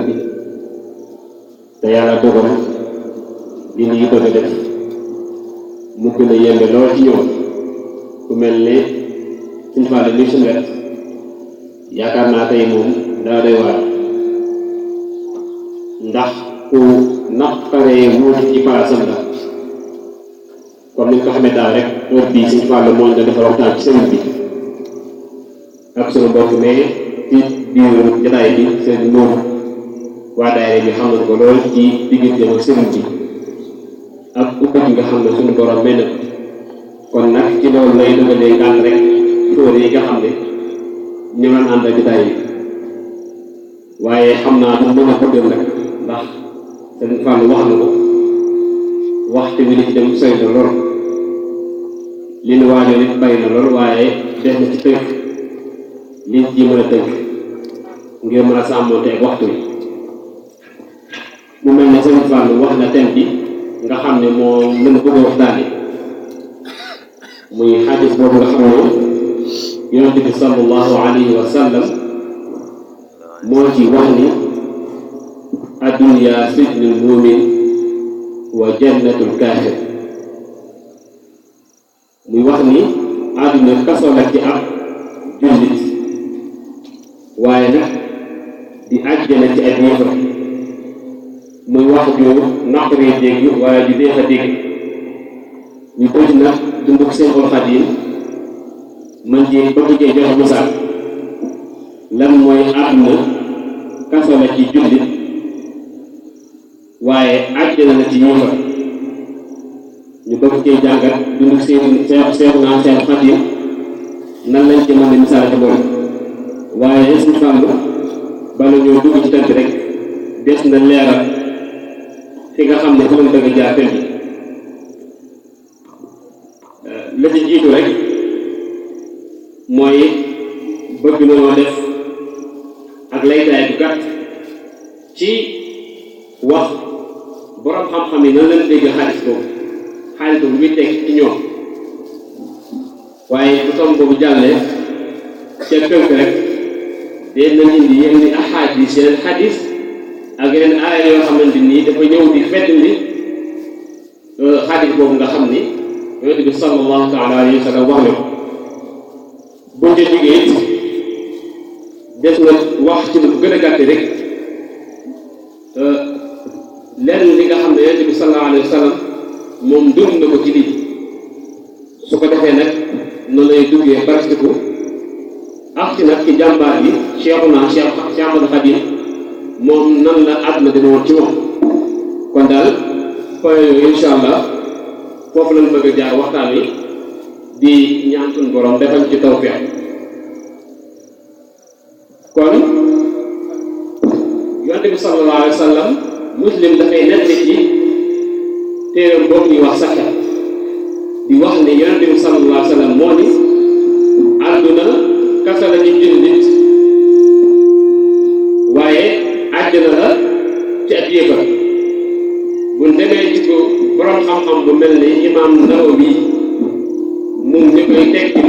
bi te yàlla dogal li ñuy bëgg a def mu gën a yembe lool ci ñoom ku mel ne suñu fàlle li suñu wet yaakaar naa tey moom daa doy waar ndax ku naqaree wuutu ci palaasam la comme ni nga ko xamee daal rek heure bii suñu fàlle moo ñu defal waxtaan ci sëriñ bi ak suñu mbokk mais ci biir jotaay bi seen noonu waa daayira bi xam nañ ko lool ci diggante ak sëriñ bi ak ubbi nga xam ne suñu borom mel na kon nag ci loolu lay dogalee gàll rek fóore yi nga xam ne ñu ngi ànd ak jotaay bi waaye xam naa du mën a guddal rek ndax sëriñ Fallou wax na ko waxtu bi li ci dem sori na lool li nu waajoo nit bari na lool waaye def na ci tënk liñ ci mën a tënk ngir mën a sàmmonte ak waxtu bi mu mel ne sëriñ Fallou wax na thème bi nga xam ne moo mën a bëgg a waxtaane muy xadis boobu nga xam ne yonent bi sallallahu alayhi wa sallam moo ci wax ni addunya sijnul mu'min wa jannatul kaafir muy wax ni àdduna kaso la ci ab jullit waaye nag di àjjana ci ay yéefar muy wax ju naqaree dégg waaye ju neex a dégg ñu bëgg nag dunduk Seexul Xadiim man ci bëgg cee joxe misaal lan mooy àdduna kaso la ci jullit waaye àjjana la ci yéefar ñu bëgg cee jàngat dunduk Seexul Xadiim nan lañ ci mën a misaal ci loolu waaye suñu fàllu bala ñoo dugg ci tënk rek des na leeral fi nga xam ne fu lañ bëgg a jaar tënk la ci jiitu rek mooy bëgg nañoo def ak laytaay bu gàtt ci wax borom xam-xam yi nan lañ dégg xaalis boobu muy teg ci ñoom waaye bu tomb boobu jàllee ca tënk rek dee nañ indi yenn ahadis yeneen xadis ak yeneen aaya yoo xamante nii dafa ñëw di fedd ni xadis boobu nga xam ni yonent bi sallallahu taala alayhi wa sallam wax na ko buñ ca jógee it des na wax ci lu gën a gàtt rek lenn li nga xam ne yonent bi sallallahu alayhi wa sallam moom dund na ko ci lii su ko defee nag noonu lay duggee barastiku ak ci nag ci jàmbaar yi Cheikhuna Cheikh Ahmadou Khadim moom nan la àdduna dina woon ci moom kon daal point yooyu insha allah foofu lañ bëgg a jaar waxtaan wi di ñaan suñu borom defal ci tawfeex kon yonent bi sallallahu alayhi wa sallam muslim dafay nekk ci téeram boobu ñuy wax Saxiix di wax ne yonent bi sallallahu alayhi wa sallam moo ni àdduna kasa la ñu jullit waaye àjjana la ci ab yéefar bu demee ci ko borom xam-xam bu mel ni imaam Nawawi moom ñu koy tekki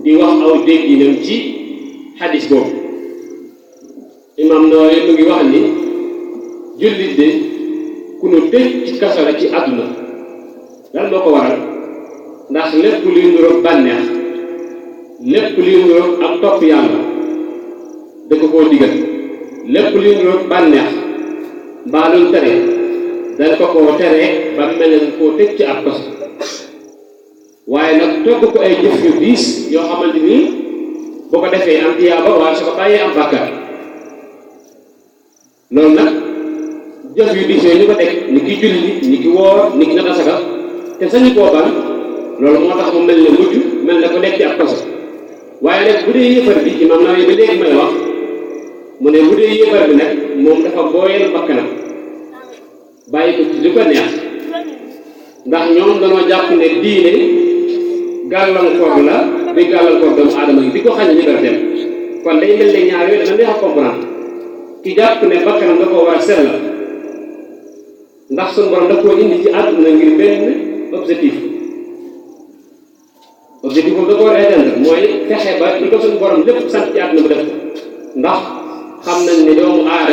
di wax aw dégginam ci xadis boobu imaam Nawawi mu ngi wax ni jullit de ku nu tëj ci kaso la ci àdduna lan moo ko waral ndax lépp luy nuroog bànneex lépp luy nuroog ak topp yàlla da ko koo digal lépp luy nuroog bànneex mbaa luñ tere dañ ko koo teree ba mel ne koo tëj ci ab kaso waaye nag togg ko ay jëf yu diis yoo xamante ni boo ko defee am tiyaaba waaye su ko bàyyee am bàkkaar loolu nag jëf yu diis yooyu ñu ko teg ni ki julli ni ki woor ni ki nata saka te sañu koo ban loolu moo tax mu mel ne mujj mel ne ko nekk ci ab kaso waaye nag bu dee yéefar bi imam Nawawi ba léegi may wax mu ne bu dee yéefar bi nag moom dafa booyal bakkanam bàyyi ko ci li ko neex ndax ñoom dañoo jàpp ne diine gàllankoor la bi gàllankoor doomu aadama yi di ko xañ libertéem kon day mel ne ñaar yooyu dana neex a comprendre ki jàpp ne bakkanam da koo war a sellal ndax suñu borom da koo indi ci àdduna ngir benn objectif boobu da ko war a atteindre mooy fexe ba li ko suñu borom lépp sant ci àdduna bu def ndax xam nañ ne doomu aadama